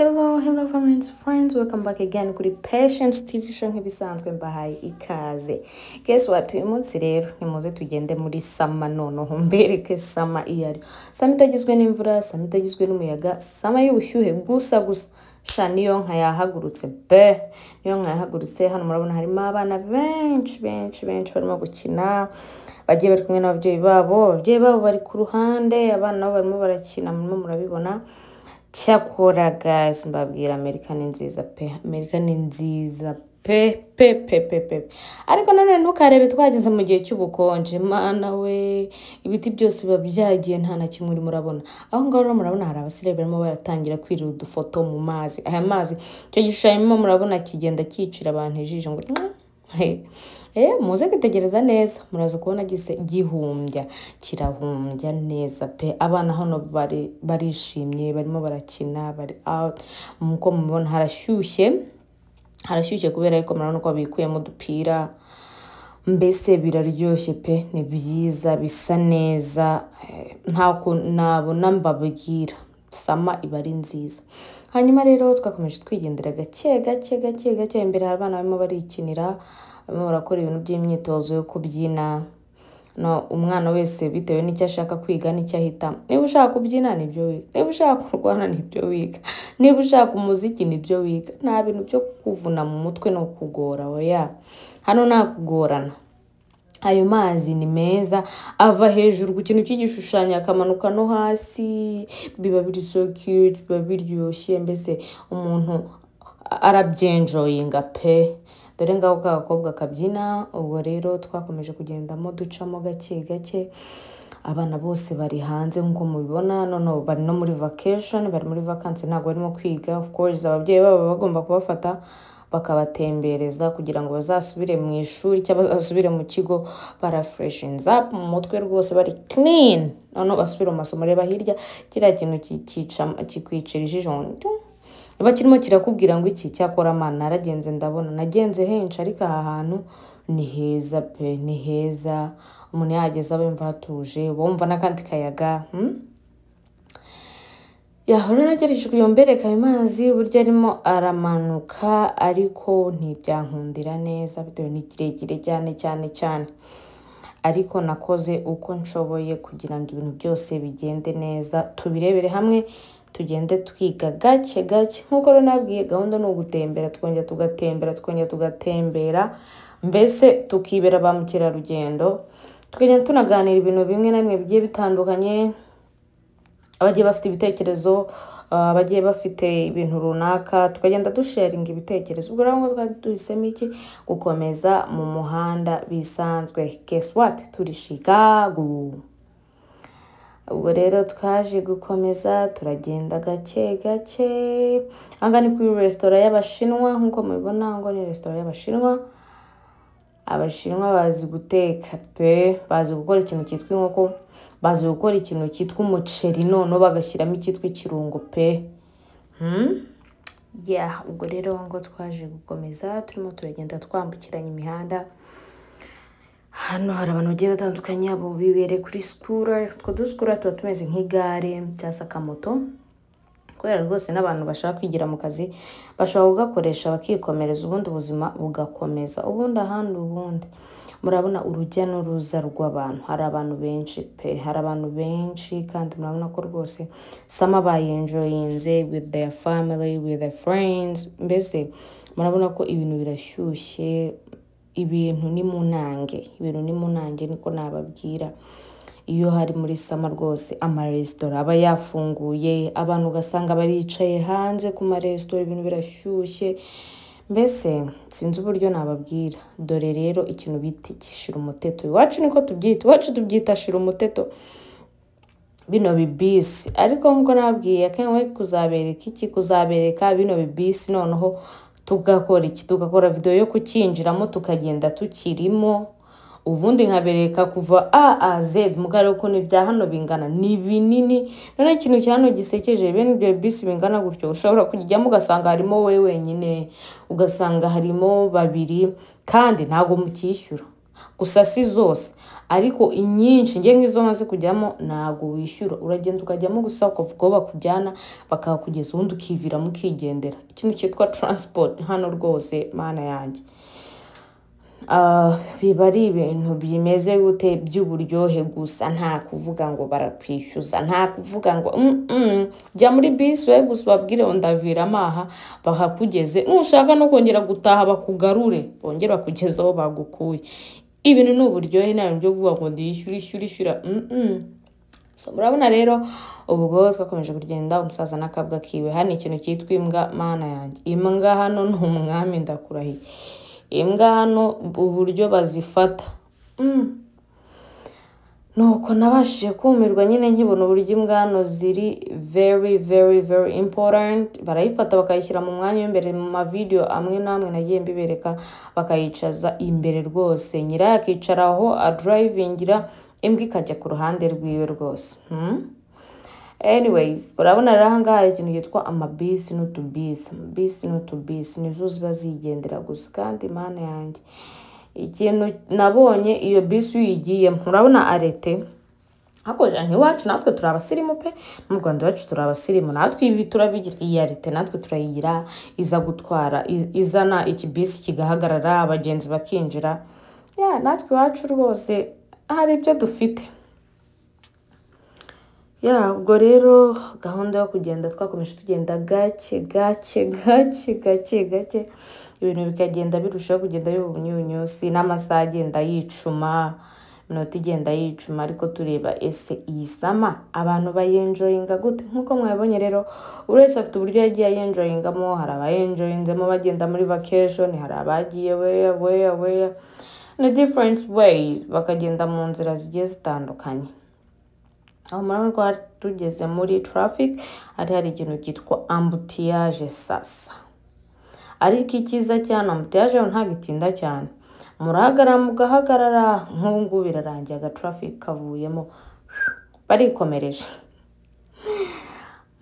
Hello, hello friends, friends, welcome back again kuri Patience TV Show. Nk'ibisanzwe mbahaye ikaze. Guess what? Uyu munsi rero nimuze tugende muri summer, noneho mbereke summer iyo ari. Summer itagizwe n'imvura, summer itagizwe n'umuyaga, summer y'ubushyuhe gusa gusa. Sha, niyo nka yahagurutse be, niyo nka yahagurutse. Hano murabona harimo abana benshi benshi benshi barimo gukina, bagiye bari kumwe n'ababyeyi babo. Ababyeyi babo bari ku ruhande, abana nabo barimo barakina, murimo murabibona. Cyakora guys, mbabwira, Amerika ni nziza pe, Amerika ni nziza pe pe pe pe pe. Ariko nanone ntukarebe twageze mu gihe cy'ubukonje, mana we, ibiti byose biba byagiye, nta na kimwe urimo urabona. Aho ngaho rero murabona hari abasore barimo baratangira kwirira udufoto mu mazi. Aya mazi, icyo gishushanyo murabona kigenda cyicira abantu ijisho ngo he. Muze kwitegereza neza, muraza kubona gise gihumbya, kirahumbya neza pe. Abana hano bari barishimye, barimo barakina, bari out. Nkuko mubibona harashyushye, harashyushye kubera yuko murabona ko bikuyemo udupira. Mbese biraryoshye pe, ni byiza, bisa neza, nta nabona mbabwira. Summer iba ari nziza. Hanyuma rero twakomeje twigendera gake gake gake gake. Imbere hari abana barimo barikinira, barimo barakora ibintu by'imyitozo yo kubyina. No umwana wese bitewe n'icyo ashaka kwiga n'icyo ahitamo. Niba ushaka kubyina nibyo wiga, niba ushaka kurwana nibyo wiga, niba ushaka umuziki nibyo wiga. Nta bintu byo kuvuna mu mutwe no kugora, oya, hano nta kugorana. Ayo mazi ni meza, ava hejuru ku kintu cy'igishushanyo akamanuka no hasi, biba biri so cute, biba biryoshye, mbese umuntu arabyenjoyinga pe. Dore ngaho ka gakobwa kabyina. Ubwo rero twakomeje kugendamo ducamo gake gake. Abana bose bari hanze nk'uko mubibona, noneho bari no muri vacation, bari muri vacances, ntabwo barimo kwiga. Of course ababyeyi babo bagomba kubafata bakabatembereza kugira ngo bazasubire mu ishuri cyangwa bazasubire mu kigo barafreshinze up mu mutwe rwose, bari clean, noneho basubire mu masomo. Reba hirya, kiriya kintu kikwicira ijisho ngo tum. Niba kirimo kirakubwira ngo iki? Cyakora mana, naragenze, ndabona nagenze henshi, ariko aha hantu ni heza pe, ni heza. Umuntu yahageze aba yumva hatuje, wumva n'akandi kayaga, Yahora nagerageje kugira ngo mbereke ayo mazi uburyo arimo aramanuka, ariko ntibyankundira neza bitewe ni kirekire cyane cyane cyane. Ariko nakoze uko nshoboye kugira ngo ibintu byose bigende neza, tubirebere hamwe, tugende twiga gake gake. Nk'uko rero nabwiye, gahunda ni ugutembera, twongera tugatembera, twongera tugatembera, mbese tukibera ba mukerarugendo, tukagenda tunaganira ibintu bimwe na bimwe bigiye bitandukanye. Abagiye bafite ibitekerezo, abagiye bafite ibintu runaka, tukagenda dusharinga ibitekerezo. Ubwo rero ngo twari duhisemo iki? Gukomeza mu muhanda bisanzwe. Guess what? Turi Chicago. Ubwo rero twaje gukomeza turagenda gake gake. Aha ni kuri resitora y'Abashinwa, nk'uko mubibona ngo ni resitora y'Abashinwa. Abashinwa bazi guteka pe, bazi gukora ikintu cyitwa inkoko, bazi gukora ikintu cyitwa umuceri, noneho bagashyiramo icyitwa ikirungo pe. Yeah, ubwo rero ngo twaje gukomeza turimo turagenda twambukiranya imihanda. Hano hari abantu bagiye batandukanye, abo bibereye kuri scooter. Utwo duscooter tuba tumeze nk'igare cyangwa se akamoto, kubera rwose n'abantu bashaka kwigira mu kazi bashobora kugakoresha bakikomereza, ubundi ubuzima bugakomeza. Ubundi ahandi, ubundi murabona urujya n'uruza rw'abantu, hari abantu benshi pe, hari abantu benshi. Kandi murabona ko rwose summer bayenjoyinze with their family, with their friends. Mbese murabona ko ibintu birashyushye, ibintu ni mu ntange, ibintu ni mu ntange, niko nababwira. Iyo hari muri summer rwose amaresitora aba yafunguye, abantu ugasanga baricaye hanze ku maresitora, ibintu birashyushye, mbese sinzi uburyo nababwira. Dore rero ikintu bita shira umuteto, iwacu niko tubyita, iwacu tubyita shira umuteto, bino bibisi. Ariko nkuko nababwiye akenshi kuzabereka iki? Kuzabereka bino bibisi, noneho tugakora iki? Tugakora video yo kucyinjiramo, tukagenda tukirimo, ubundi nkabereka kuva A a Z, mukareba ukuntu ibya hano bingana, ni binini. Noneho ikintu cya hano gisekeje, bene ibyo bisi bingana gutyo ushobora kujyamo ugasanga harimo wowe wenyine, ugasanga harimo babiri, kandi ntabwo mukishyura. Gusa si zose, ariko inyinshi njye nk'izo maze kujyamo ntabwo wishyura, uragenda ukajyamo gusa ukavuga aho bakujyana bakahakugeza, ubundi ukiviramo ukigendera. Ikintu cyitwa transport hano rwose mana yanjye, biba ari ibintu bimeze gute by'uburyohe gusa, nta kuvuga ngo barakwishyuza, nta kuvuga ngo jya muri bisi we gusa ubabwire ngo ndaviramo aha, bahakugeze, nushaka no kongera gutaha bakugarure, bongere bakugeze aho bagukuye. Ibintu ni uburyohe, nta bintu byo kuvuga ngo ndishyura ishyura ishyura. So murabona rero ubwo twakomeje kugenda, umusaza n'akabwa kiwe. Hano ikintu cyitwa imbwa, mana yanjye, imbwa hano ni umwami, ndakurahiye. Imbwa hano uburyo bazifata, nuko nabashije kumirwa nyine nkibona uburyo imbwa hano ziri very very very important. Barayifata bakayishyira mu mwanya w'imbere, mu mavidewo amwe n'amwe nagiye mbibereka, bakayicaza imbere rwose, nyirayo akicara aho adrivingira, imbwa ikajya ku ruhande rwiwe rwose. Anyways, urabona rero ahangaha hari ikintu cyitwa amabisi n'utubisi. Amabisi n'utubisi nizo ziba zigendera gusa. Kandi mana yanjye, ikintu nabonye iyo bisi iyo uyigiyemo, urabona arete hakurya ntiwacu, natwe turi abasirimu pe, no mu Rwanda iwacu turi abasirimu, natwe ibi turabigira, iyi arete natwe turayigira, iza gutwara, izana ikibisi kigahagarara, abagenzi bakinjira. Ya natwe iwacu rwose hari ibyo dufite. Ya ubwo rero gahunda yo kugenda twakomeje tugenda gake gake gake gake gake, ibintu bikagenda birushaho kugenda biba ubunyunyusi, n'amasaha agenda yicuma, iminota igenda yicuma, ariko tureba ese iyi summer abantu bayenjoyinga gute. Nk'uko mwabibonye rero, buri wese afite uburyo yagiye ayenjoyingamo. Hari abayenjoyinzemo bagenda muri vacation, hari abagiye weya weya weya in different ways, bakagenda mu nzira zigiye zitandukanye. Aho murabona ko tugeze muri traffic, hari ikintu cyitwa embouteillage sasa. Ariko icyiza cyane embouteillage ntabwo itinda cyane, murahagarara mugahagarara, nk'ubu ngubu birarangiye aga traffic kavuyemo, barikomereje.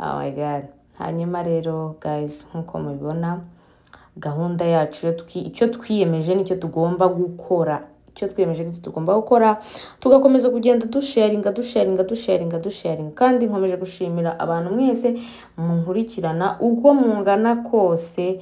Oh my God. Hanyuma rero guys, nk'uko mubibona gahunda yacu, icyo twiyemeje nicyo tugomba gukora, icyo twiyemeje nicyo tugomba gukora, tugakomeza kugenda dusharinga dusharinga dusharinga dusharinga. Kandi nkomeje gushimira abantu mwese munkurikirana uko mungana kose.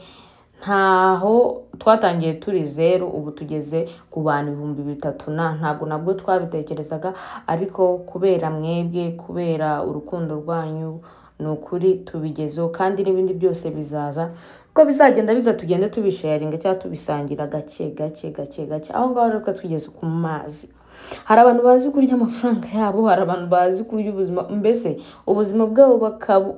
Ntaho twatangiye turi zeru, ubu tugeze ku bantu 3000 na ntabwo nabwo twabitekerezaga, ariko kubera mwebwe, kubera urukundo rwanyu, ni ukuri tubigezeho. Kandi n'ibindi byose bizaza, uko bizagenda biza tugende tubisharinga cyangwa tubisangira gake gake gake gake. Aho ngaho rero tugeze ku mazi. Hari abantu bazi kurya amafaranga yabo, hari abantu bazi kurya ubuzima, mbese ubuzima bwabo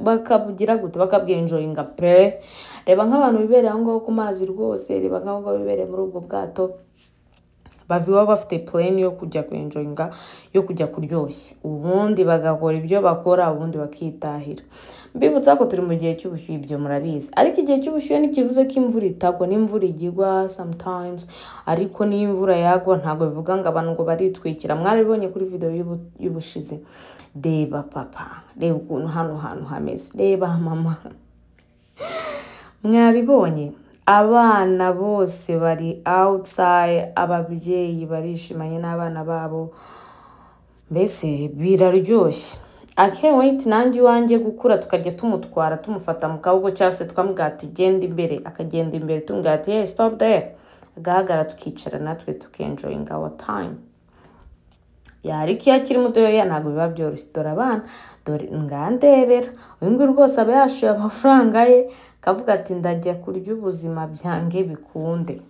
bakabugira gute, bakabwenjoyinga pe. Reba nk'abantu bibereye aho ngaho ku mazi rwose, reba nk'aho ngaho bibereye muri ubwo bwato, bava iwabo bafite plan yo kujya kwenjoyinga, yo kujya kuryoshya, ubundi bagakora ibyo bakora, ubundi bakitahira. Mbibutsa ko turi mu gihe cy'ubushyuhe, ibyo murabizi, ariko igihe cy'ubushyuhe ntikivuze ko imvura itagwa, n'imvura ijya igwa sometimes, ariko n'iyo imvura yagwa ntabwo bivuga ngo abantu ngo baritwikira. Mwarabibonye kuri video y'ubushize. Reba papa, reba ukuntu hano hantu hameze, reba mama, mwabibonye. Abana bose bari outside, ababyeyi barishimanye n'abana babo, mbese biraryoshye. I can't wait nanjye iwanjye gukura, tukajya tumutwara tumufata mu kaboko, cyangwa se tukamubwira ati genda imbere, akagenda imbere, tumubwira ati hey stop there, agahagarara, tukicara natwe tukenjoyinga our time. Ya ariko iyo akiri mutoya ntabwo biba byoroshye. Dore abana, dore ngandebera, uyu nguyu rwose aba yashoye amafaranga ye, akavuga ati ndajya kurya ubuzima byange bikunde,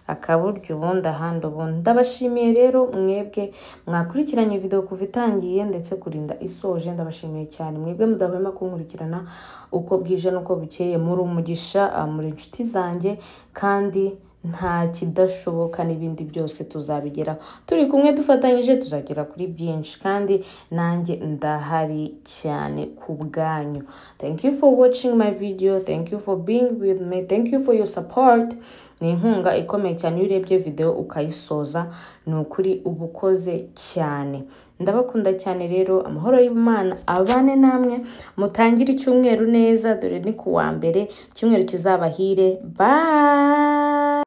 akaburya ubundi ahandi ubundi. Ndabashimiye rero mwebwe mwakurikiranye video kuva itangiye ndetse kurinda isoje, ndabashimiye cyane mwebwe mudahwema kunkurikirana uko bwije n'uko bukeye. Muri umugisha, muri inshuti zanjye, kandi nta kidashoboka, n'ibindi byose tuzabigeraho turi kumwe, dufatanyije tuzagera kuri byinshi, kandi nanjye ndahari cyane ku bwanyu. Thank you for watching my video, thank you for being with me, thank you for your support. Ni inkunga ikomeye cyane iyo urebye video ukayisoza, ni ukuri uba ukoze cyane. Ndabakunda cyane rero, amahoro y'Imana abane namwe, mutangire icyumweru neza, dore ni ku wa mbere, icyumweru kizabahire. Bye.